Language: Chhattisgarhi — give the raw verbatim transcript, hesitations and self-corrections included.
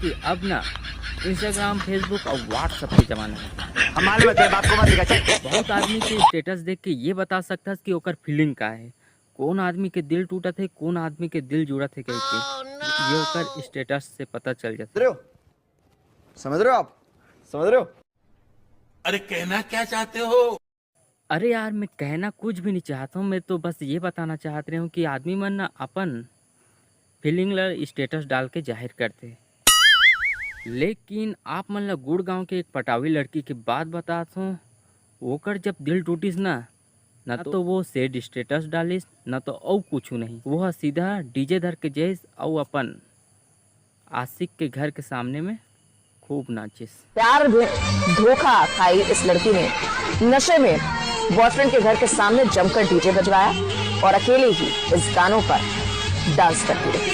कि अब ना Instagram, Facebook और WhatsApp के जमाना है। हम मालूम है तेरे बाप को मत दिखा, चल। बहुत आदमी के स्टेटस देख के ये बता सकता है कि ओकर फीलिंग का है, कौन आदमी के दिल टूटत है, कौन आदमी के दिल जुड़त है कह के ये ओकर स्टेटस से पता चल जाता है। समझ रहे हो आप? समझ रहे हो? अरे, कहना क्या चाहते हो? अरे यार, मैं कहना कुछ भी नहीं चाहता हूँ। मैं तो बस ये बताना चाहत रहे हूँ कि आदमी मन ना अपन फीलिंग ला स्टेटस डाल के जाहिर करते, लेकिन आप मन ला गुड़गांव के एक पटावी लड़की के बात बतात हूँ। ओकर जब दिल टूटिस ना, ना तो वो सैड स्टेटस डालिस, ना तो अउ कुछ नहीं। वो ह सीधा डीजे धर के जइस अउ अपन आशिक के घर के सामने में खूब नाचिस। प्यार में धोखा खाई इस लड़की ने, नशे में बॉयफ्रेंड के घर के सामने जमकर डीजे बजवाया और अकेले ही इस गानों पर डांस करती रही।